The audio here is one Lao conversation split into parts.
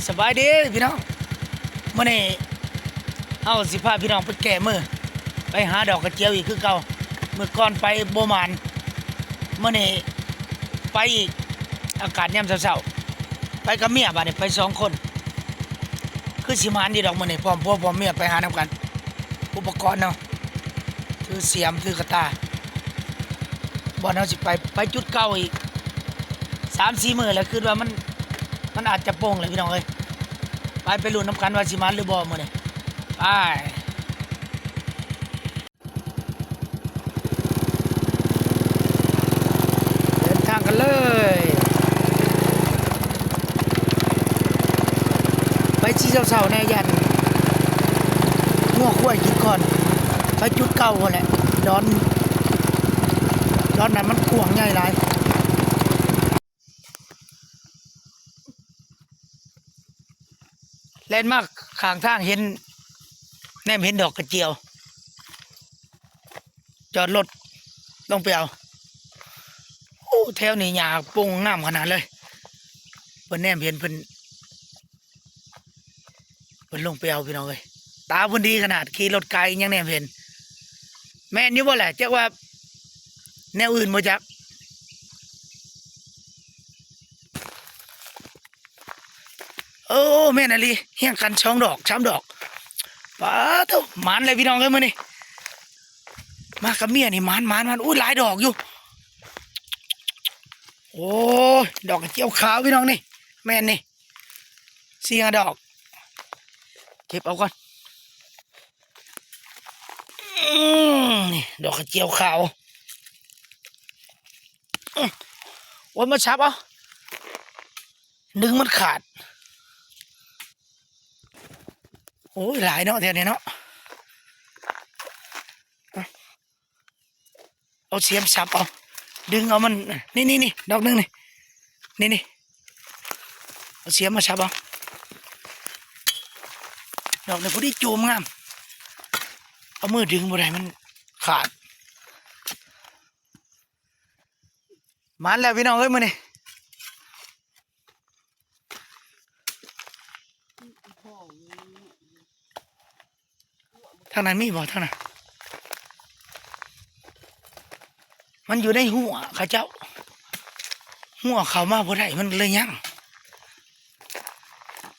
ສະບາຍດີພີ່ນ້ອງ, ມື້ນີ້ເຮົາຊິພາພີ່ນ້ອງໄປແກ້ມື ໄປຫາດອກກະຈຽວອີກຄືເກົ່າ. ມື້ກ່ອນໄປບໍ່ໝານ, ມື້ນີ້ໄປອີກ. ອາກາດຍາມເຊົ້າໆ ໄປກັບເມຍ, ບາດນີ້ໄປສອງຄົນ ຄືຊິໝານຢູ່ດອກມື້ນີ້. ພ້ອມຜົວພ້ອມເມຍໄປຫານຳກັນ. ອຸປະກອນເຮົາ ຖືສຽມ ຖືກະຕ່າ. ບ່ອນເຮົາຊິໄປ ໄປຈຸດເກົ່າອີກສາມສີ່ມື້ແລ້ວ, ຄິດວ່າມັນ ມັນອາດຈະໂປ່ງແຫຼະພີ່ນ້ອງເອີຍ. ໄປ ໄປລຸ້ນນຳກັນວ່າຊິໝານຫຼືບໍ່ມື້ນີ້. ໄປ ເດີນທາງກັນເລີຍ. ໄປຊິເຊົ້າໆແດ່ ຢ້ານງົວຄວາຍກິນກ່ອນ. ໄປຈຸດເກົ່າຫັ້ນແຫຼະ, ດອນ ດອນນັ້ນມັນກວ້າງໃຫຍ່ຫຼາຍ. ແລ່ນມາຂ້າງທາງເຫັນ ແນມເຫັນດອກກະຈຽວ, ຈອດລົດລົງໄປເອົາ. ໂອ້ ແຖວນີ້ຫຍ້າປົ່ງງາມຂະໜາດເລີຍ. ເພິ່ນແນມເຫັນ ເພິ່ນ ເພິ່ນລົງໄປເອົາພີ່ນ້ອງເອີຍ. ຕາເພິ່ນດີຂະໜາດ, ຂີ່ລົດກາຍຍັງແນມເຫັນ. ແມ່ນຢູ່ບໍ່ແຫຼະ? ຈັກວ່າແນວອື່ນບໍ່ຈັກ. ເອີ ແມ່ນອີ່ຫຼີ, ຮຽງກັນສອງດອກສາມດອກ. ປາໂທ້ ໝານເລີຍພີ່ນ້ອງເອີຍມື້ນີ້. ມາກັບເມຍນີ້ໝານ ໝານ ໝານ. ໂອ້ຍ ຫຼາຍດອກຢູ່. ໂອ້ຍ ດອກກະຈຽວຂາວພີ່ນ້ອງນີ້. ແມ່ນນີ້ ສີ່ຫ້າດອກ. ເກັບເອົາກ່ອນ. ອືມ ນີ້ດອກກະຈຽວຂາວ. ອືມ ໂອ້ຍ ມາສັບເອົາ, ດຶງມັນຂາດ. ໂອ້ຍ ຫຼາຍເນາະ ແຖວນີ້ເນາະ. ເອົາສຽມສັບເອົາ, ດຶງເອົາມັນ. ນີ້ໆໆ ດອກໜຶ່ງນີ້ ນີ້ໆ. ເອົາສຽມມາສັບເອົາ. ດອກນີ້ພໍດີຈູມງາມ, ເອົາມືດຶງບໍ່ໄດ້ ມັນຂາດ. ໝານແລ້ວພີ່ນ້ອງເອີຍມື້ນີ້. ທາງນັ້ນມີບໍ່? ທາງນັ້ນ ມັນຢູ່ໃນຮົ້ວເຂົາເຈົ້າ, ຮົ້ວເຂົ້າມາບໍ່ໄດ້ ມັນເລີຍຍັງ.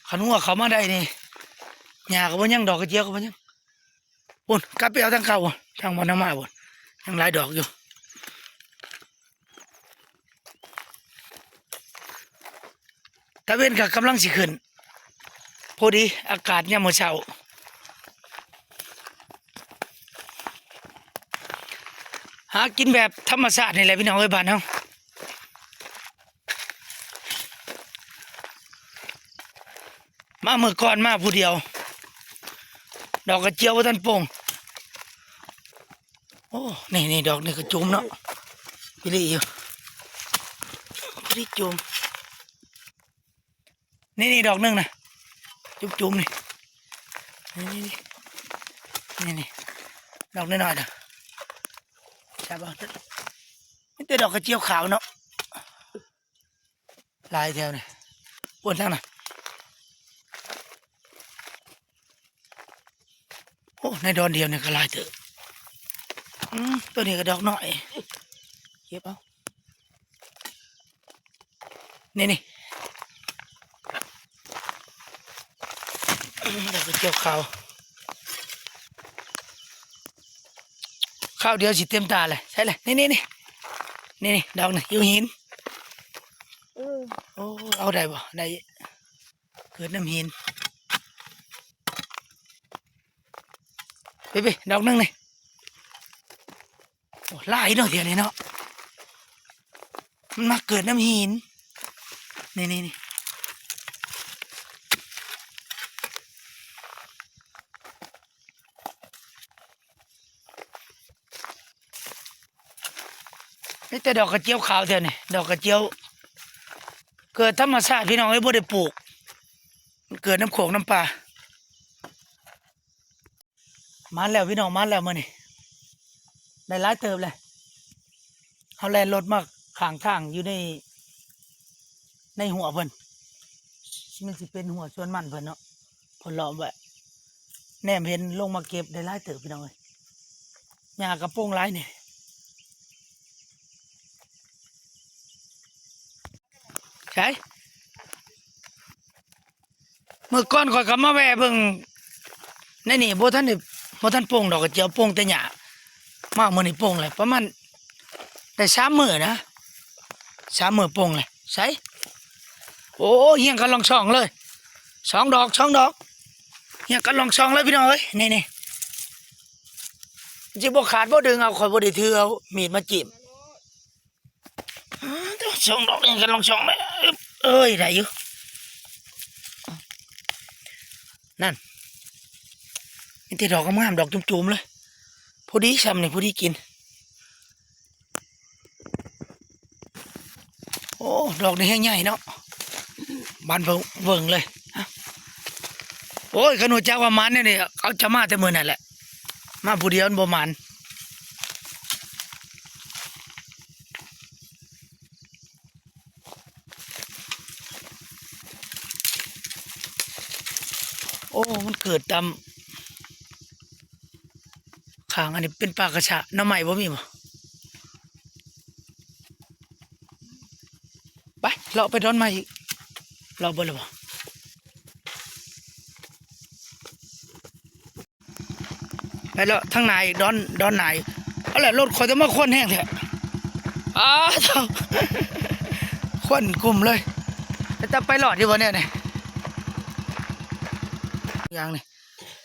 ຄັນຮົ້ວເຂົ້າມາໄດ້ນີ້ ຫຍ້າກໍບໍ່ຍັງ ດອກກະຈຽວກໍບໍ່ຍັງ. ພຸ້ນ ກັບໄປເອົາທາງເກົ່າ ທາງບ່ອນເຮົາມາພຸ້ນ ຍັງຫຼາຍດອກຢູ່. ຕາເວັນກໍກຳລັງຊິຂຶ້ນ ພໍດີອາກາດຍາມມື້ເຊົ້າ. ຫາກິນແບບທຳມະຊາດນີ້ແຫຼະພີ່ນ້ອງເອີຍ ບ້ານເຮົາ. ມາມື້ກ່ອນມາຜູ້ດຽວ ດອກກະຈຽວບໍ່ທັນໂປ່ງ. ໂອ້ ນີ້ໆ ດອກນີ້ກໍຈູມເນາະ ອີ່ຫຼີຢູ່ ບໍ່ໄດ້ຈູມ. ນີ້ໆ ດອກໜຶ່ງນະ ຈຸ່ມໆ ນີ້ ນີ້ໆ ນີ້ໆ ດອກນ້ອຍໆ ນະ ຈັບເອົາ. ມີແຕ່ດອກກະຈຽວຂາວເນາະ ຫຼາຍແຖວນີ້ ພຸ້ນທາງນັ້ນ. ໂອ້ ໃນດອນດຽວນີ້ກໍຫຼາຍເຕີບ. ອືມ ໂຕນີ້ກໍດອກນ້ອຍ ເກັບເອົາ. ນີ້ໆ ດອກກະຈຽວຂາວ ຄາວດຽວຊິເຕັມຕາເລີຍ. ໃສ່ເລີຍ ນີ້ໆໆ ນີ້ໆ ດອກໜຶ່ງຢູ່ຫີນ. ເອີ ໂອ້ ເອົາໄດ້ບໍ່? ໄດ້ ເກີດນ້ຳຫີນ. ເປັນໆ ດອກໜຶ່ງນີ້. ໂອ້ ຫຼາຍເນາະ ດຽວນີ້ເນາະ ມັນມາເກີດນ້ຳຫີນ. ນີ້ໆໆ ມີແຕ່ດອກກະຈຽວຂາວແຖວນີ້ ດອກກະຈຽວເກີດທຳມະຊາດ ພີ່ນ້ອງເອີຍ ບໍ່ໄດ້ປູກ ມັນເກີດນຳໂຄກນຳປ່າ. ມາແລ້ວພີ່ນ້ອງ ມາແລ້ວມື້ນີ້ ໄດ້ຫຼາຍເຕີບເລີຍ. ເຮົາແລ່ນລົດມາຂ້າງທາງ ຢູ່ໃນ ໃນຮົ້ວເພິ່ນ ມັນຊິເປັນຫົວສວນມັນເພິ່ນເນາະ ເພິ່ນເລາະໄວ້ ແນມເຫັນລົງມາເກັບໄດ້ຫຼາຍເຕີບ ພີ່ນ້ອງເອີຍ. ຫຍ້າກະໂປ່ງຫຼາຍນີ້ ໃສ ມື້ກ່ອນຂ້ອຍກໍມາແວ່ເບິ່ງໃນນີ້ ບໍ່ທັນໄດ້ ບໍ່ທັນໂປ່ງດອກກະຈຽວ ໂປ່ງແຕ່ຫຍ້າ. ມາມື້ນີ້ໂປ່ງແລ້ວ ປະມານໄດ້ສາມມື້ນະ ສາມມື້ໂປ່ງແລ້ວ. ໃສ ໂອ້ ຮຽງກັນລອງຊ່ອງເລີຍ ສອງດອກ ສອງດອກ ຮຽງກັນລອງຊ່ອງເລີຍ ພີ່ນ້ອງເອີຍ. ນີ້ໆ ຊິບໍ່ຂາດບໍ່ດຶງເອົາ ຂ້ອຍບໍ່ໄດ້ຖືເອົາມີດມາຈິ້ມ. ອ້າ ສອງດອກນີ້ກຳລັງສອງເລີຍ ເອີຍ ໄດ້ຢູ່ ນັ້ນ ມີແຕ່ດອກງາມໆ ດອກຈູມໆ ເລີຍ ພໍດີຊ່ຳນີ້ ພໍດີກິນ. ໂອ້ ດອກນີ້ແຮງໃຫຍ່ເນາະ ບານເບິ່ງເລີຍ. ໂອ້ຍ ຄັນຮູ້ຈັກວ່າໝານແນວນີ້ ເອົາຈະມາແຕ່ມື້ນັ້ນແຫຼະ ມາຜູ້ດຽວມັນບໍ່ໝານ. ໂອ້ ມັນເກີດຕາມຂ້າງ ອັນນີ້ເປັນປ່າກະຊະ ໜໍ່ໄມ້ບໍ່ມີບໍ່? ໄປ ເລາະໄປດອນໄມ້ອີກ ເລາະເບິດແລ້ວບໍ່? ໄປເລາະທາງໜ້າອີກ ດອນ ດອນໜ້າອີກ. ເອົາແຫຼະ ລົດຂ້ອຍຈະມາຄວັນແຮງແທ້ ອ້າ ຄວັນກຸ້ມເລີຍ. ເປັນຕາໄປລອດຢູ່ບໍ່ແນວນີ້ ຢ່າງນີ້.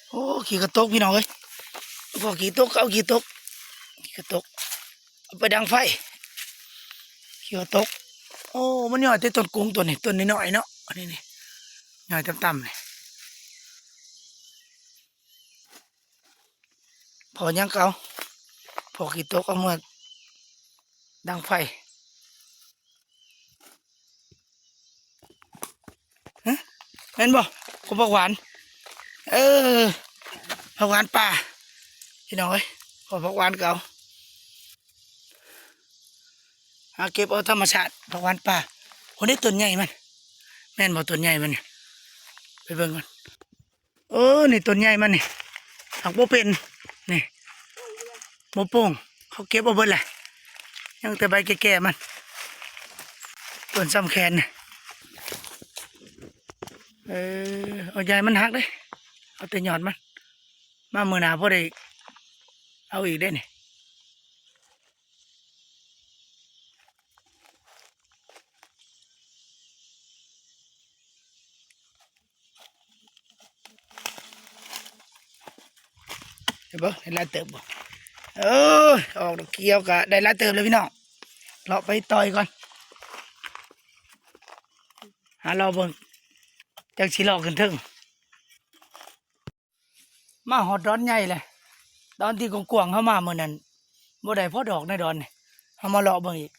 ໂອ້ ຂີ້ກະຕົກ ພີ່ນ້ອງເອີຍ ພໍຂີ້ຕົກ ເອົາຂີ້ຕົກ ຂີ້ກະຕົກ ເອົາໄປດັງໄຟ ຂີ້ກະຕົກ. ໂອ້ ມັນຍ້ອຍແຕ່ຕົ້ນກຸງຕົ້ນນີ້ ຕົ້ນນ້ອຍໆ ເນາະ ອັນນີ້ນີ້ ຍ້ອຍຕ່ຳໆ ນີ້. ພໍຫຍັງກໍເອົາ ພໍຂີ້ຕົກເອົາເມືອດັງໄຟ. ຮະ ແມ່ນບໍ່? ກົກຜັກຫວານ ເອີ ຜັກຫວານປ່າ ພີ່ນ້ອງເອີຍ. ກົກຜັກຫວານກໍເອົາ ຫາເກັບເອົາທຳມະຊາດ ຜັກຫວານປ່າ. ໂອ້ ນີ້ຕົ້ນໃຫຍ່ມັນ ແມ່ນບໍ່? ຕົ້ນໃຫຍ່ມັນ ໄປເບິ່ງກ່ອນ. ເອີ ນີ້ຕົ້ນໃຫຍ່ມັນນີ້ ຫາກບໍ່ເປັນ ນີ້ ບໍ່ໂປ່ງ ເຂົາເກັບເອົາເບິດແຫຼະ ຍັງແຕ່ໃບແກ່ໆ ມັນ ຕົ້ນຊ່ຳແຂນນີ້. ເອີ ເອົາ ຢ່າໃຫ້ມັນຫັກເດ້ ເອົາແຕ່ຍອດມັນ ມາມື້ໜ້າພໍໄດ້ເອົາອີກເດ້ນີ້. ເຫັນບໍ່? ເຫັນຫຼາຍເຕີບບໍ່? ເອີ ອອກດອກຂຽວກໍໄດ້ຫຼາຍເຕີບແລ້ວພີ່ນ້ອງ ເລາະໄປຕໍ່ອີກກ່ອນ ຫາເລາະເບິ່ງ ຈັກຊິເລາະຂຶ້ນເທິງ. ມາຮອດດອນໃຫຍ່ແລ້ວ ດອນທີ່ກວ້າງໆ ເຮົາມາມື້ນັ້ນ ບໍ່ໄດ້ພໍດອກໃນດອນນີ້ ເຮົາມາເລາະເບິ່ງອີກ.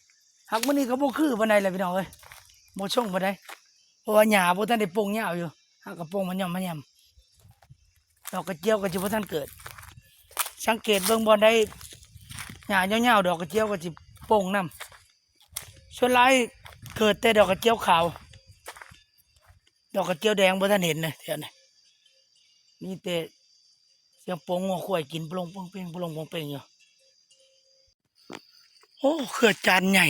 ຫາກມື້ນີ້ກໍບໍ່ຄືປານໃດແຫຼະພີ່ນ້ອງເອີຍ ບໍ່ຊົງປານໃດ ເພາະວ່າຫຍ້າບໍ່ທັນໄດ້ປົ່ງຍາວຢູ່ ຫາກະປົ່ງມາຫຍ້ອມມາຫຍ້ຳ ດອກກະຈຽວກໍຊິບໍ່ທັນເກີດ. ສັງເກດເບິ່ງບ່ອນໃດຫຍ້າຍາວໆ ດອກກະຈຽວກໍຊິປົ່ງນຳ. ສ່ວນຫຼາຍເກີດແຕ່ດອກກະຈຽວຂາວ ດອກກະຈຽວແດງບໍ່ທັນເຫັນເລີຍແຖວນີ້ ມີແຕ່ສຽງປົງງົວຄວາຍກິນໂປງໂປງເປັງ ໂປງໂປງເປັງຢູ່. ໂອ້ ເຄືອຈານໃຫຍ່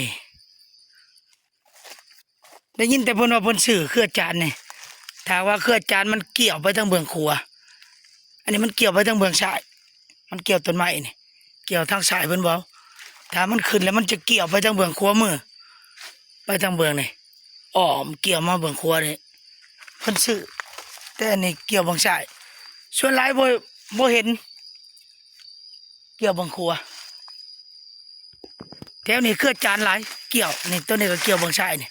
ໄດ້ຍິນແຕ່ເພິ່ນວ່າເພິ່ນຊື້ເຄືອຈານນີ້ ຖ້າວ່າເຄືອຈານມັນກ່ຽວໄປທາງເບື້ອງຂວາ ອັນນີ້ມັນກ່ຽວໄປທາງເບື້ອງຊ້າຍ ມັນກ່ຽວຕົ້ນໄມ້ນີ້ ກ່ຽວທາງຊ້າຍເພິ່ນເວົ້າ ຖ້າມັນຂຶ້ນແລ້ວມັນຈະກ່ຽວໄປທາງເບື້ອງຂວາມື ໄປທາງເບື້ອງນີ້ ອ້ອມກ່ຽວມາເບື້ອງຂວານີ້ ເພິ່ນຊື້ ແຕ່ອັນນີ້ກ່ຽວເບື້ອງຊ້າຍ ສ່ວນຫຼາຍບໍ່ ບໍ່ເຫັນກ່ຽວເບື້ອງຂວາ. ແຖວນີ້ເຄືອຈານຫຼາຍ ກ່ຽວ ນີ້ ໂຕນີ້ກໍກ່ຽວເບື້ອງຊ້າຍນີ້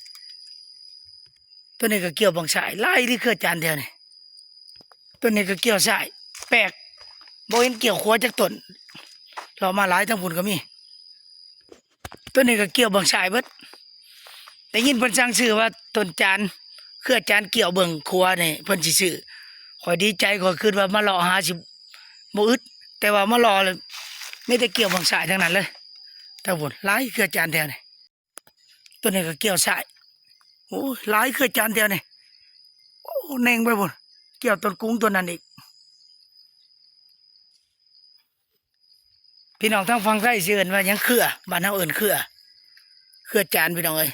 ໂຕນີ້ກໍກ່ຽວເບື້ອງຊ້າຍ ຫຼາຍອີ່ຫຼີເຄືອຈານແຖວນີ້ ໂຕນີ້ກໍກ່ຽວຊ້າຍ ແປກ ບໍ່ເຫັນກ່ຽວຂວາຈັກຕົ້ນ ເລາະມາຫຼາຍ ທາງພຸ້ນກໍມີ ໂຕນີ້ກໍກ່ຽວເບື້ອງຊ້າຍເບິດ. ໄດ້ຍິນເພິ່ນສັ່ງຊື້ວ່າຕົ້ນຈານ ເຄືອຈານກ່ຽວເບື້ອງຂວານີ້ ເພິ່ນຊິຊື້ ຂ້ອຍດີໃຈ ຂ້ອຍຄິດວ່າມາເລາະຫາຊິບໍ່ອຶດ ແຕ່ວ່າມາເລາະແລ້ວມີແຕ່ກ່ຽວເບື້ອງຊ້າຍທັງນັ້ນເລີຍ ທາງພຸ້ນຫຼາຍເຄືອຈານແຖວນີ້. ໂຕນີ້ກໍກ່ຽວຊ້າຍ ໂອ້ຍ ຫຼາຍເຄືອຈານແຖວນີ້ ໂອ້ ເໜັງໄປພຸ້ນ ກ່ຽວຕົ້ນກຸງຕົ້ນນັ້ນອີກ. ພີ່ນ້ອງທາງຝັ່ງໄທຊິເອີ້ນວ່າຫຍັງ ເຄືອ ບ້ານເຮົາເອີ້ນເຄືອ ເຄືອຈານ ພີ່ນ້ອງເອີຍ.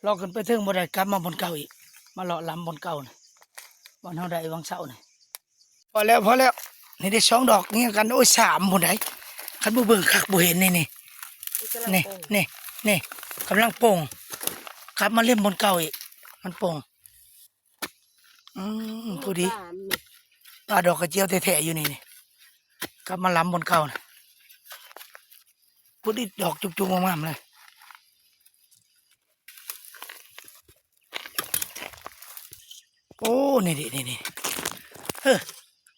ເລາະຂຶ້ນໄປເທິງບໍ່ໄດ້ ກັບມາບ່ອນເກົ່າອີກ ມາເລາະລຳບ່ອນເກົ່ານີ້ ບ່ອນເຮົາໄດ້ຫວ່າງເຊົ້ານີ້. ພໍແລ້ວ ພໍແລ້ວ ນີ້ໄດ້ສອງດອກ ຮຽງກັນ ໂອ້ຍ ສາມພຸ້ນໃດ໋ ຄັນບໍ່ເບິ່ງຄັກບໍ່ເຫັນ. ນີ້ ນີ້ ນີ້ ນີ້ ກຳລັງປົ່ງ ກັບມາເລັມບ່ອນເກົ່າອີກ ມັນປົ່ງ. ອືມ ພໍດີ ປາດອກກະຈຽວແທ້ໆຢູ່ນີ້ ນີ້ ກັບມາລຳບ່ອນເກົ່ານະ ພໍດີດອກຈຸກໆງາມໆເລີຍ. ໂອ້ ນີ້ໆໆ ເອີ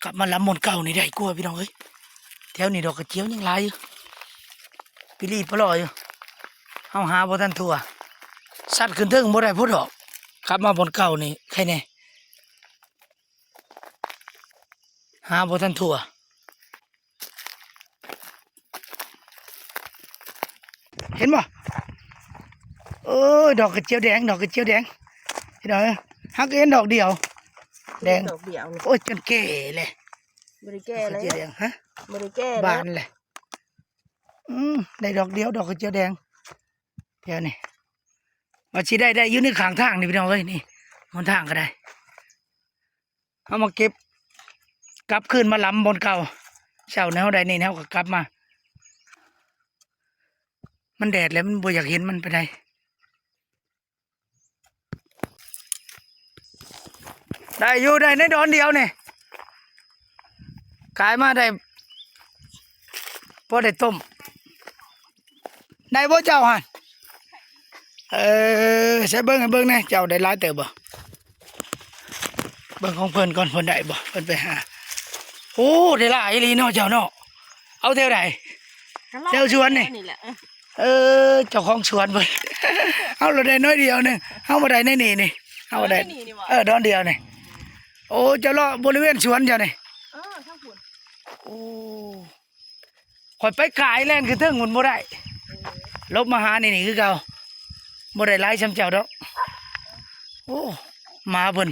ກັບມາລຳບ່ອນເກົ່ານີ້ໄດ້ກວ່າ ພີ່ນ້ອງເອີຍ. ແຖວນີ້ດອກກະຈຽວຍັງຫຼາຍຢູ່ ປີລີປະຫຼໍ່ຢູ່ ເຮົາຫາບໍ່ທັນທົ່ວ ຊັດຂຶ້ນເທິງບໍ່ໄດ້ພໍດອກ. ກັບມາບ່ອນເກົ່ານີ້ໃຄແນ່ ຫາບໍ່ທັນທົ່ວ. ເຫັນບໍ່? ເອີ ດອກກະຈຽວແດງ ດອກກະຈຽວແດງ ພີ່ນ້ອງເອີຍ. ຫາກເຫັນດອກດຽວ ແດງ ດອກດຽວ ໂອ້ຍ ຈົນແກ່ແລ້ວ ບໍ່ໄດ້ແກ່ ດອກກະຈຽວແດງ ຮະ ບໍ່ໄດ້ແກ່ ບານແລ້ວ. ອືມ ໄດ້ດອກດຽວ ດອກກະຈຽວແດງ ແຖວນີ້ ວ່າຊິໄດ້ ໄດ້ຢູ່ໃນຂ້າງທາງນີ້ ພີ່ນ້ອງເອີຍ. ນີ້ຫົນທາງກໍໄດ້ ເຮົາມາເກັບ ກັບຄືນມາລຳບ່ອນເກົ່າ. ເຊົ້ານີ້ເຮົາໄດ້ນີ້ ເຮົາກໍກັບມາ ມັນແດດແລ້ວ ມັນບໍ່ຢາກເຫັນມັນປານໃດ. ໄດ້ຢູ່ ໄດ້ໃນດອນດຽວນີ້ ກາຍມາໄດ້ ພໍໄດ້ຕົ້ມ. ໄດ້ບໍ່ເຈົ້າຫັ້ນ? ເອີ ໃສ່ເບິ່ງໃຫ້ເບິ່ງແດ່ ເຈົ້າໄດ້ຫຼາຍເຕີບບໍ່? ເບິ່ງຂອງເພິ່ນກ່ອນ ເພິ່ນໄດ້ບໍ່ ເພິ່ນໄປຫາ. ໂອ້ ໄດ້ຫຼາຍອີ່ຫຼີເນາະເຈົ້າເນາະ. ເອົາແຖວໃດ? ແຖວສວນນີ້ ນີ້ແຫຼະ. ເອີ ເຈົ້າຂອງສວນເພິ່ນ ເຮົາລະໄດ້ໜ້ອຍດຽວໜຶ່ງ ເຮົາບໍ່ໄດ້ໃນນີ້ນີ້ ເຮົາບໍ່ໄດ້ ເອີ ດອນດຽວນີ້. ໂອ້ ເຈົ້າເລາະບໍລິເວນສວນເຈົ້ານີ້? ເອີ ທາງພຸ້ນ. ໂອ້ ຂ້ອຍໄປກາຍແລ່ນຂຶ້ນເທິງພຸ້ນບໍ່ໄດ້ ຫຼົບມາຫານີ້ນີ້ຄືເກົ່າ ບໍ່ໄດ້ຫຼາຍສ່ຳເຈົ້າດອກ. ໂອ້ ໝາເພິ່ນ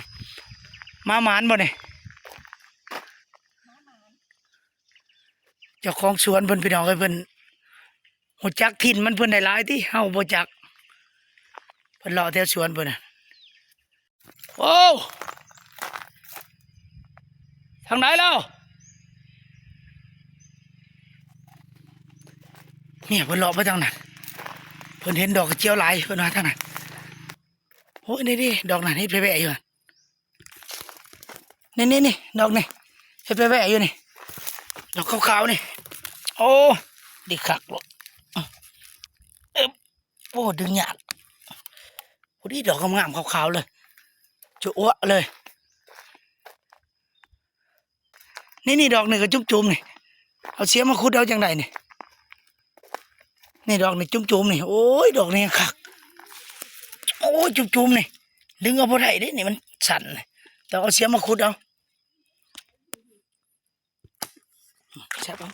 ໝາໝານບໍ່ນີ້? ເຈົ້າຂອງສວນເພິ່ນ ພີ່ນ້ອງເອີຍ ເພິ່ນຮູ້ຈັກຖິ່ນມັນ ເພິ່ນໄດ້ຫຼາຍຕິ ເຮົາບໍ່ຈັກ. ເພິ່ນເລາະແຖວສວນເພິ່ນນະ. ໂອ້ ທາງໃດລາວ? ເມຍເພິ່ນເລາະໄປທາງນັ້ນ ເພິ່ນເຫັນດອກກະຈຽວຫຼາຍ ເພິ່ນວ່າທາງນັ້ນ. ໂອ້ຍ ນີ້ໆ ດອກນັ້ນເຮັດແວະໆຢູ່. ນີ້ໆໆ ດອກນີ້ ເຮັດແວະໆຢູ່ນີ້ ດອກຂາວໆນີ້. ໂອ້ ດີຄັກບໍ່? ເອີບ ໂອ້ ດຶງຍາກ. ໂອ້ ດີ ດອກງາມໆຂາວໆເລີຍ ຈະອວະເລີຍ. ນີ້ໆ ດອກນີ້ກໍຈຸ້ມໆນີ້ ເອົາເສຍມາຂຸດເອົາຈັ່ງໃດນີ້? ນີ້ດອກນີ້ຈຸ້ມໆນີ້ ໂອ້ຍ ດອກນີ້ຄັກ. ໂອ້ຍ ຈຸ້ມໆນີ້ ດຶງເອົາບໍ່ໄດ້ເດ້ນີ້ ມັນສັ້ນ ຕ້ອງເອົາເສຍມາຂຸດເອົາ. ແຊະເອົາ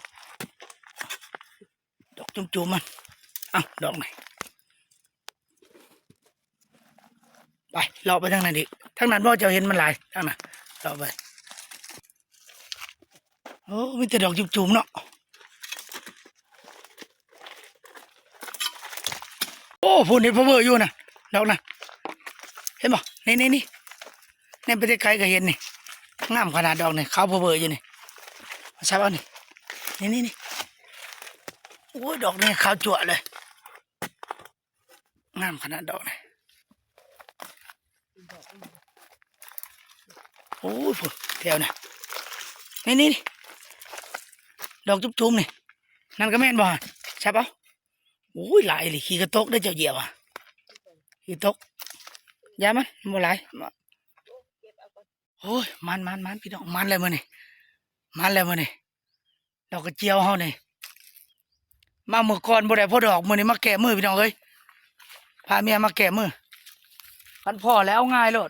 ດອກຈຸ້ມໆມັນ. ເອົ້າ ດອກນີ້ ໄປ ເລາະໄປທາງນັ້ນອີກ ທາງນັ້ນບໍ່ ເຈົ້າເຫັນມັນຫຼາຍ ທາງນັ້ນ ເລາະໄປ. ໂອ້ ມີແຕ່ດອກຈຸ້ມໆເນາະ. ໂອ້ ພຸ້ນເຫັນພາວເວີຢູ່ນະ ດອກນະ ເຫັນບໍ່? ນີ້ໆໆ ແນມໄປແຕ່ໄກກໍເຫັນນີ້ ງາມຂະໜາດດອກນີ້ ຂາວພາວເວີຢູ່ນີ້. ມາສັບເອົານີ້ ນີ້ໆໆ ໂອ້ຍ ດອກນີ້ຂາວຈັ້ວະເລີຍ. ງາມຂະໜາດດອກນີ້. ໂອ້ຍ ພຸ້ນ ແຖວນະ ນີ້ໆ ດອກຈຸ້ມໆນີ້ ນັ້ນກໍແມ່ນບໍ່? ສັບເອົາ. ໂອ້ຍ ຫຼາຍອີ່ຫຼີ ຂີ້ກະຕົກເດີເຈົ້າຢຽບອະ ຂີ້ຕົກ. ຢ່າມັນ ມັນບໍ່ຫຼາຍ. ໂອ້ຍ ໝານໆໆ ພີ່ນ້ອງ ໝານແລ້ວມື້ນີ້ ໝານແລ້ວມື້ນີ້. ດອກກະຈຽວເຮົານີ້ ມາມື້ກ່ອນບໍ່ໄດ້ພໍດອກ ມື້ນີ້ມາແກ້ມືພີ່ນ້ອງເອີຍ ພາເມຍມາແກ້ມື. ຄັນພໍ້ແລ້ວເອົາງ່າຍໂລດ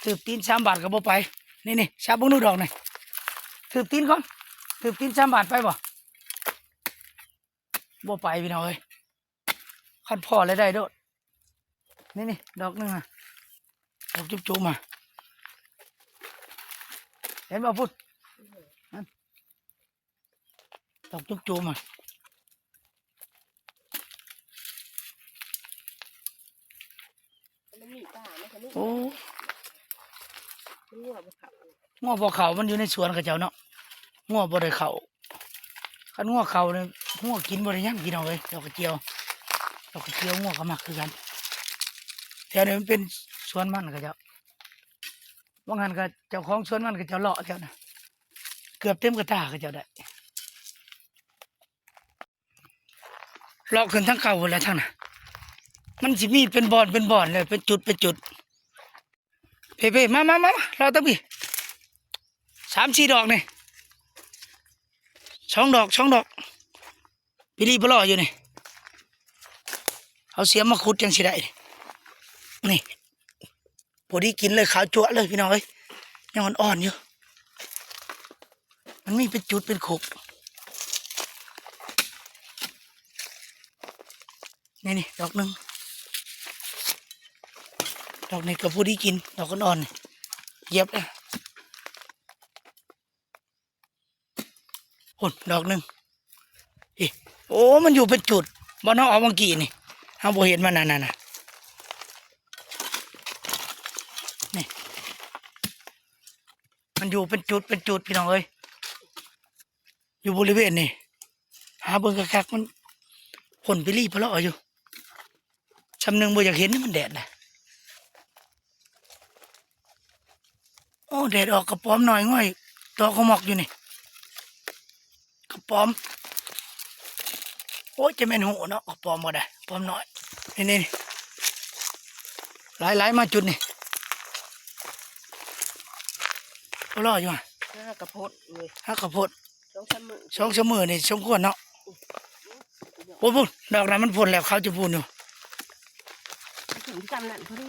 ຖືບຕີນສາມບາດກໍບໍ່ໄປ. ນີ້ໆ ສັບເບິ່ງດູດອກນີ້ ຖືບຕີນກ່ອນ ຖືບຕີນສາມບາດໄປບໍ່? ບໍ່ໄປພີ່ນ້ອງເອີຍ ຄັນພໍ້ແລ້ວໄດ້ໂລດ. ນີ້ໆ ດອກໜຶ່ງ ດອກຈຸ້ມໆ ມາ ເຫັນບໍ່ພຸ້ນ ນັ້ນ ດອກຈຸ້ມໆ ອະ. ມັນມີປາ ມັນກໍມີ ໂອ້ ມັນງົວບໍ່ເຂົ້າ ງົວບໍ່ເຂົ້າ ມັນຢູ່ໃນສວນເຂົາເຈົ້າເນາະ ງົວບໍ່ໄດ້ເຂົ້າ. ຄັນງົວເຂົ້ານີ້ ງົວກິນບໍ່ໄດ້ຫຍັງ ພີ່ນ້ອງເອີຍ. ດອກກະຈຽວ ດອກກະຈຽວ ງົວກໍມັກຄືກັນ. ແຖວນີ້ມັນເປັນສວນມັນເຂົາເຈົ້າ ວ່າງຫັ້ນກໍເຈົ້າຂອງສວນມັນເຂົາເຈົ້າເລາະແຖວນັ້ນ ເກືອບເຕັມກະຕ່າເຂົາເຈົ້າໄດ້. ເລາະຂຶ້ນທາງເກົ່າພຸ້ນແຫຼະ ທາງນັ້ນ ມັນຊິມີເປັນບ່ອນເປັນບ່ອນເລີຍ ເປັນຈຸດເປັນຈຸດ. ເພໆ ມາໆໆ ເລາະຕັ້ງພີ້ ສາມສີ່ດອກນີ້ ສອງດອກ ສອງດອກ ປີລີປະຫຼໍ່ຢູ່ນີ້ ເອົາສຽມມາຂຸດຈັ່ງຊິໄດ້ ນີ້. ພໍດີກິນເລີຍ ຂາວຈັ້ວເລີຍ ພີ່ນ້ອງເອີຍ ຍັງອ່ອນໆ ຢູ່. ມັນມີເປັນຈຸດເປັນຂຸກ ນີ້ໆ ດອກໜຶ່ງ ດອກນີ້ກໍພໍດີກິນ ດອກອ່ອນໆ ນີ້ ຢຽບເລີຍ. ພຸ້ນດອກໜຶ່ງ ອີ ໂອ້ ມັນຢູ່ເປັນຈຸດ ບ່ອນເຮົາເອົາຫວ່າງກີ້ນີ້ ເຮົາບໍ່ເຫັນມັນ ນັ້ນໆ ນີ້ ມັນຢູ່ເປັນຈຸດເປັນຈຸດ ພີ່ນ້ອງເອີຍ ຢູ່ບໍລິເວນນີ້ ຫາເບິ່ງຄັກໆ ມັນ ພົ້ນປີລີປະຫຼໍ່ຢູ່. ຊ່ຳໜຶ່ງບໍ່ຢາກເຫັນ ມັນແດດນະ. ໂອ້ ແດດອອກ ກະປອມນ້ອຍງ່ອຍ ຕໍ່ຂະໝອກຢູ່ນີ້ ກະປອມ. ໂອ້ຍ ຈະແມ່ນຫູເນາະ ກະປອມບໍ່ໄດ້ ປອມນ້ອຍ ນີ້ໆ ຫຼາຍໆ ມາຈຸດນີ້ ກໍລໍຢູ່ ຫາກະໂພດເວີຍ ຫາກະໂພດ. ສອງສາມມື້ ສອງສາມມື້ນີ້ສົມຄວນເນາະ. ໂອ້ ພຸ້ນ ດອກນັ້ນມັນພົ້ນແລ້ວ ຂາວຈະພູນຢູ່ ເຖິງຊ່ຳນັ້ນພໍດີ.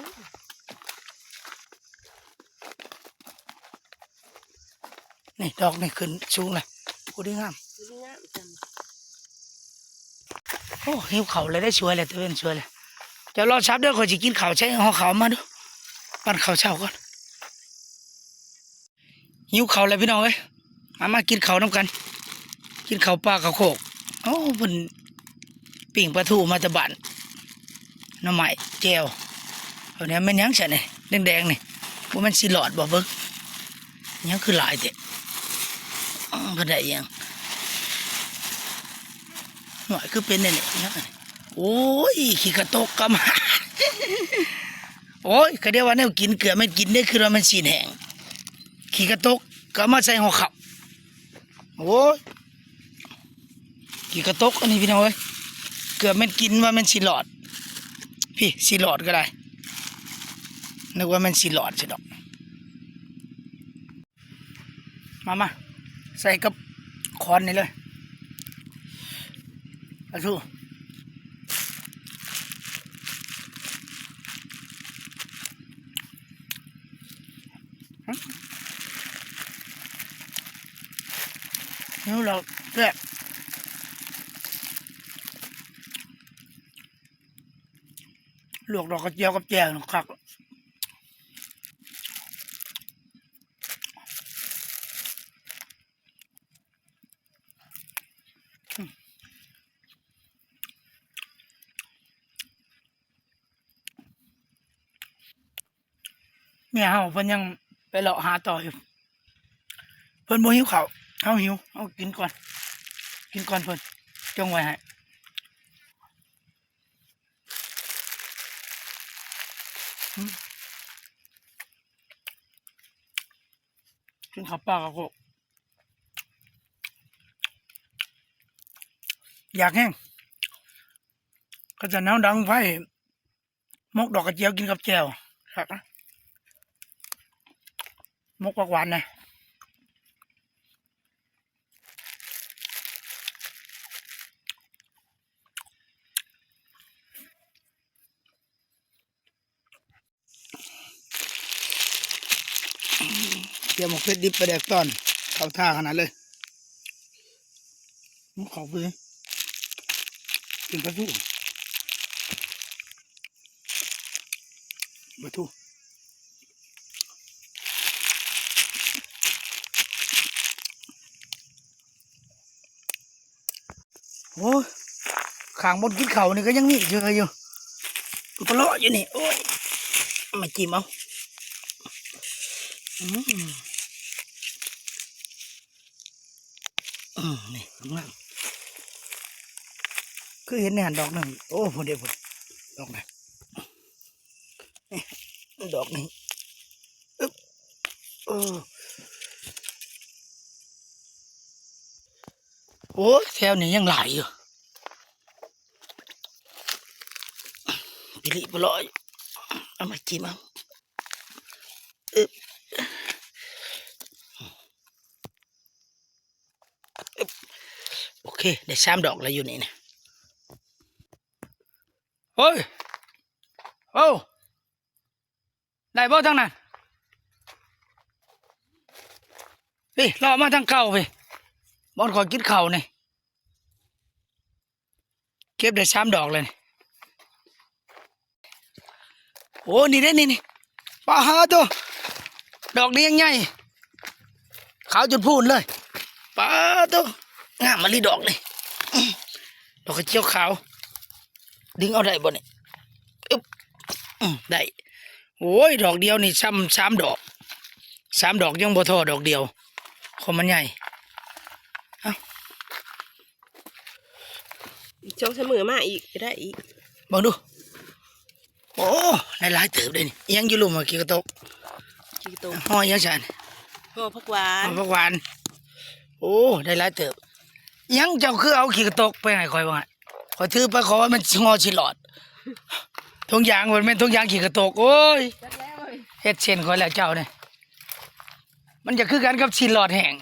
ນີ້ ດອກນີ້ຂຶ້ນສູງແລ້ວ ໂອ້ ດີງາມ ໂອ້ ດີງາມຈັ່ງ. ໂອ້ ຫິວເຂົ້າແລ້ວເດ້ ສວຍແລ້ວ ຕາເວັນສວຍແລ້ວ. ເຈົ້າລໍສັບເດີ ຂ້ອຍຊິກິນເຂົ້າ ໃສ່ຫໍ່ເຂົ້າມາດູ ປັ້ນເຂົ້າເຊົ້າກ່ອນ. ຫິວເຂົ້າແລ້ວພີ່ນ້ອງເອີຍ ມາ ມາກິນເຂົ້ານຳກັນ ກິນເຂົ້າປ່າເຂົ້າໂຄກ. ໂອ້ ເພິ່ນປີ້ງປາທູມາແຕ່ບ້ານ ໜໍ່ໄມ້ແຈ່ວ ເອົາແນວ ແມ່ນຫຍັງຊັ້ນນີ້ ແດງໆ ນີ້ ບໍ່ແມ່ນຊິຫຼອດບໍ່? ເບິ່ງ ຫຍັງຄືຫຼາຍແທ້? ເພິ່ນໄດ້ຫຍັງ? ໂອ້ຍ ຄືເປັນແນວນີ້ ຫຍັງອັນນີ້? ໂອ້ຍ ຂີ້ກະຕົກກຳ ໂອ້ຍ ກະດຽວວ່າແນວກິນ ເກືອແມ່ນກິນເດ້ ຄືວ່າແມ່ນຊີ້ນແຫ້ງ ຂີ້ກະຕົກ ກໍເອົາມາໃສ່ຫໍ່ເຂົ້າ. ໂອ້ຍ ຂີ້ກະຕົກອັນນີ້ພີ່ນ້ອງເອີຍ ເກືອບແມ່ນກິນວ່າແມ່ນຊິຫຼອດ ພີ້ ຊິຫຼອດກໍໄດ້ ນຶກວ່າແມ່ນຊິຫຼອດຊິດອກ. ມາ ມາ ໃສ່ກັບຂອນນີ້ເລີຍ ປາທູ. ຫິວແລ້ວແຊບ ລວກດອກກະຈຽວກັບແຈ່ວນີ້ຄັກ. ເມຍເຮົາເພິ່ນຍັງໄປເລາະຫາຕໍ່ຢູ່ ເພິ່ນບໍ່ຫິວເຂົ້າ ເຮົາຫິວ ເຮົາກິນກ່ອນ ກິນກ່ອນເພິ່ນ ຈົ່ງໄວ້ໃຫ້. ກິນເຂົ້າປ່າເຂົ້າໂຄກ ຢາກແຮງ ເຂົາເຈົ້າເອົາດັງໄຟ ໝົກດອກກະຈຽວກິນກັບແຈ່ວ ຄັກນະ ໝົກຜັກຫວານນະ. ແຈ່ວໝາກເຜັດດິບປາແດກຕອນ ເຂົ້າທ່າຂະໜາດເລີຍ. ເຂົ້າໄປກິນປາທູ ປາທູ. ໂອ້ຍ ຂ້າງບ່ອນກິນເຂົ້ານີ້ກໍຍັງມີເທື່ອຢູ່ ປະເລາະຢູ່ນີ້. ໂອ້ຍ ມາຈິ້ມເອົາ. ອືມ ອືມ ນີ້ງາມ ຄືເຫັນໃນຫັ້ນດອກໜຶ່ງ. ໂອ້ ພຸ້ນເດ້ ພຸ້ນ ດອກນັ້ນ. ນີ້ ດອກໜຶ່ງ. ອຶບ ເອີ ໂອ້ຍ ແຖວນີ້ຍັງຫຼາຍຢູ່ ປີລິປະຫຼອຍ. ເອົາມາຈິ້ມເອົາ. ອຶບ ອຶບ ໂອເຄ ໄດ້ສາມດອກແລ້ວຢູ່ນີ້ນະ. ໂອ້ຍ ໂອ້ ໄດ້ບໍ່ທາງນັ້ນ? ນີ້ ເລາະມາທາງເກົ່າພີ້ ບ່ອນຂ້ອຍກິນເຂົ້ານີ້ ເກັບໄດ້ສາມດອກແລ້ວນີ້. ໂອ້ ນີ້ເດ້ ນີ້ ນີ້ ປາໂຕ ດອກນີ້ຍັງໃຫຍ່ ຂາວຈົນພູນເລີຍ. ປາໂຕ ງາມມາລີດອກນີ້ ດອກກະຈຽວຂາວ. ດຶງເອົາໄດ້ບໍ່ນີ້? ອຶບ ອືມ ໄດ້. ໂອ້ຍ ດອກດຽວນີ້ຊ້ຳສາມດອກ ສາມດອກຍັງບໍ່ທໍ່ດອກດຽວ ຄວາມມັນໃຫຍ່. ເອົ້າ ອີກສອງສາມມື້ມາອີກກໍໄດ້ອີກ ເບິ່ງດູ. ໂອ້ ໄດ້ຫຼາຍເຕີບເດ້ນີ້. ອີຫຍັງຢູ່ລຸ່ມ? ຂີ້ກະຕົກ ຂີ້ກະຕົກ ຫໍ່ອີຫຍັງຊັ້ນ? ຫໍ່ຜັກຫວານ ຫໍ່ຜັກຫວານ. ໂອ້ ໄດ້ຫຼາຍເຕີບ. ອີຫຍັງເຈົ້າຄືເອົາຂີ້ກະຕົກໄປໃຫ້ຂ້ອຍວ່າ? ຂ້ອຍຖືໄປ ຂ້ອຍວ່າແມ່ນຫໍ່ຊິຫຼອດ. ຖົງຢາງ ແມ່ນຖົງຢາງຂີ້ກະຕົກ. ໂອ້ຍ ເຮັດເຊັ່ນຂ້ອຍແລ້ວເຈົ້ານີ້. ມັນຈະຄືກັນກັບຊີ້ນຫຼອດແຫ້ງ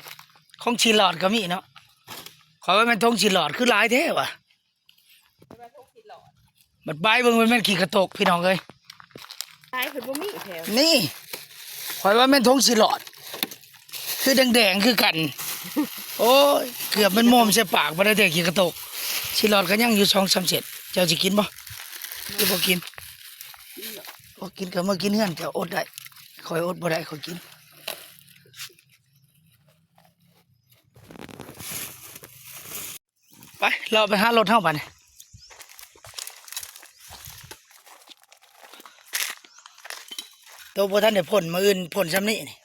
ຂອງຊີ້ນຫຼອດກໍມີເນາະ. ຂ້ອຍວ່າແມ່ນຖົງຊີ້ນຫຼອດ ຄືຫຼາຍແທ້ຫວາ? ບັດບາຍເບິ່ງ ມັນແມ່ນຂີ້ກະຕົກ ພີ່ນ້ອງເອີຍ. ບາຍເພິ່ນບໍ່ມີແຖວນີ້ ຂ້ອຍວ່າແມ່ນຖົງຊີ້ນຫຼອດ ຄືແດງໆຄືກັນ. ໂອ້ຍ ເກືອບແມ່ນໂມມໃສ່ປາກບໍ່ໄດ້ແຕ່ຂີ້ກະຕົກ. ຊີ້ນຫຼອດກໍຍັງຢູ່ສອງສາມເສັ້ນ. ເຈົ້າຊິກິນບໍ່? ຫຼືບໍ່ກິນ? ບໍ່ກິນກໍເມືອກິນເຮືອນ ເຈົ້າອົດໄດ້ ຂ້ອຍອົດບໍ່ໄດ້ ຂ້ອຍກິນ. ໄປ ເລາະໄປຫາລົດເຮົາບາດນີ້. ໂຕບໍ່ທັນໄດ້ພົ້ນ ມື້ອື່ນພົ້ນຊ່ຳນີ້ນີ້.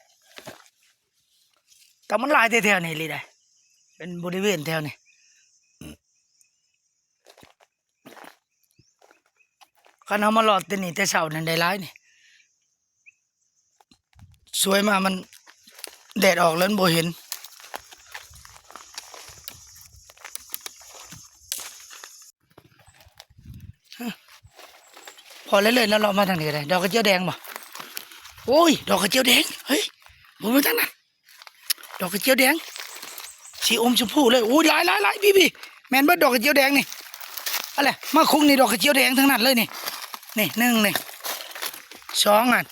ແຕ່ມັນຫຼາຍແທ້ໆນີ້ລີໄດ໋ ເປັນບໍລິເວນແຖວນີ້. ຄັນເຮົາມາເລາະແຕ່ນີ້ແຕ່ເຊົ້ານັ້ນໄດ້ຫຼາຍນີ້. ສວຍມາມັນແດດອອກແລ້ວມັນບໍ່ເຫັນ. ພໍເລີຍໆ ເລາະມາທາງນີ້ກໍໄດ້. ດອກກະຈຽວແດງບໍ່? ໂອ້ຍ ດອກກະຈຽວແດງ. ເຮີ້ຍ ບໍ່ແມ່ນທາງນັ້ນ. ດອກກະຈຽວແດງ ສີອົມຊົມພູເລີຍ. ໂອ້ຍ ຫຼາຍໆໆ ພີ່ໆ ແມ່ນເບິດດອກກະຈຽວແດງນີ້. ອັນແຫຼະ ມາຄຸກນີ້ດອກກະຈຽວແດງທັງນັ້ນເລີຍນີ້. ນີ້ ໜຶ່ງ ນີ້ ສອງ ຫັ້ນ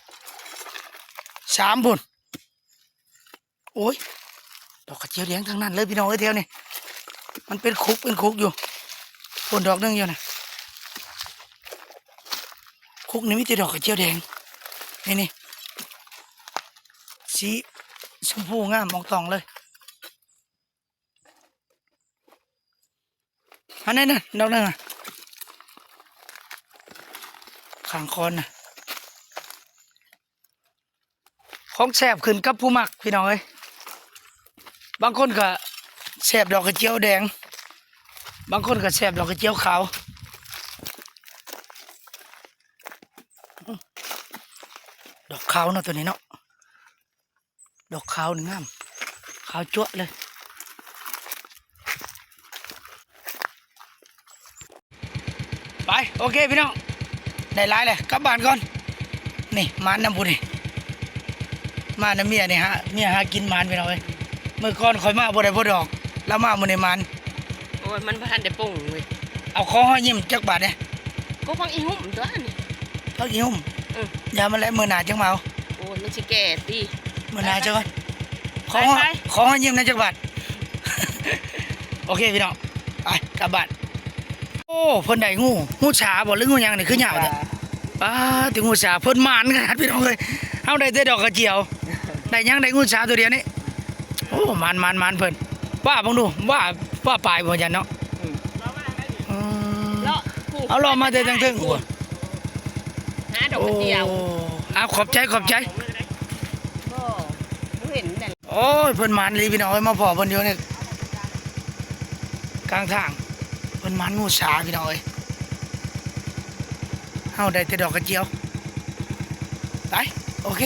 ສາມ ພຸ້ນ. ໂອ້ຍ ດອກກະຈຽວແດງທັງນັ້ນເລີຍ ພີ່ນ້ອງເອີຍ ແຖວນີ້. ມັນເປັນຄຸກເປັນຄຸກຢູ່ ພຸ້ນດອກໜຶ່ງຢູ່ນະ. ຄຸກນີ້ມີແຕ່ດອກກະຈຽວແດງ ນີ້ໆ ສີຊົມພູງາມອອງຕອງເລີຍ. ອັນນັ້ນນະ ດອກໜຶ່ງນະ ຂ້າງຄອນນະ. ຂອງແຊບຂຶ້ນກັບຜູ້ມັກ ພີ່ນ້ອງເອີຍ. ບາງຄົນກໍແຊບດອກກະຈຽວແດງ ບາງຄົນກໍແຊບດອກກະຈຽວຂາວ. ດອກຂາວເນາະ ໂຕນີ້ເນາະ ດອກຂາວນີ້ງາມ ຂາວຈັ້ວະເລີຍ. ໄປ ໂອເຄພີ່ນ້ອງ ໄດ້ຫຼາຍແລ້ວ ກັບບ້ານກ່ອນ. ນີ້ ໝານນຳຜູ້ນີ້ ມານຳເມຍນີ້ ຫາ ເມຍຫາກິນໝານ ພີ່ນ້ອງເອີຍ. ມື້ກ່ອນຂ້ອຍມາບໍ່ໄດ້ພໍດອກ ລາວມາມື້ນີ້ໝານ. ໂອ້ຍ ມັນບໍ່ທັນໄດ້ປຸງເວີຍ. ເອົາ ຂໍຮອຍຍິ້ມຈັກບາດແດ່. ກໍຜັກອີຫຸ່ມຕົວນີ້ ຜັກອີຫຸ່ມ. ເອີ ຢ່າມັນແຫຼະ ມື້ໜ້າຈັ່ງມາເອົາ. ໂອ້ຍ ມັນຊິແກ່ຕິ ມື້ໜ້າເຈົ້າກ່ອນ. ຂໍ ຂໍຮອຍຍິ້ມແດ່ຈັກບາດ. ໂອເຄພີ່ນ້ອງ ໄປກັບບ້ານ. ໂອ້ ເພິ່ນໄດ້ງູ ງູສາບໍ່ ຫຼືງູຫຍັງນີ້ ຄືຍາວແທ້? ປາດ ແຕ່ງູສາ ເພິ່ນໝານຂະໜາດ ພີ່ນ້ອງເອີຍ. ເຮົາໄດ້ແຕ່ດອກກະຈຽວ ໄດ້ຫຍັງ ໄດ້ງູສາຕົວດຽວນີ້. ໂອ້ ໝານ ໝານ ໝານເພິ່ນ. ວ່າເບິ່ງດູ ວ່າ ວ່າປາຍບໍ່ຈັນເນາະ. ອືມ ອືມ ເລາະ ເອົາເລາະມາແຕ່ທາງເທິງພຸ້ນ ຫາດອກກະຈຽວ. ໂອ້ ເອົາ ຂອບໃຈ ຂອບໃຈ. ບໍ່ ບໍ່ເຫັນແຫຼະ. ໂອ້ຍ ເພິ່ນໝານອີ່ຫຼີພີ່ນ້ອງເອີຍ ມາພໍ້ເພິ່ນຢູ່ໃນກາງທາງ ເພິ່ນໝານໝູ່ສາພີ່ນ້ອງເອີຍ. ເຮົາໄດ້ແຕ່ດອກກະຈຽວ. ໄປ ໂອເຄ.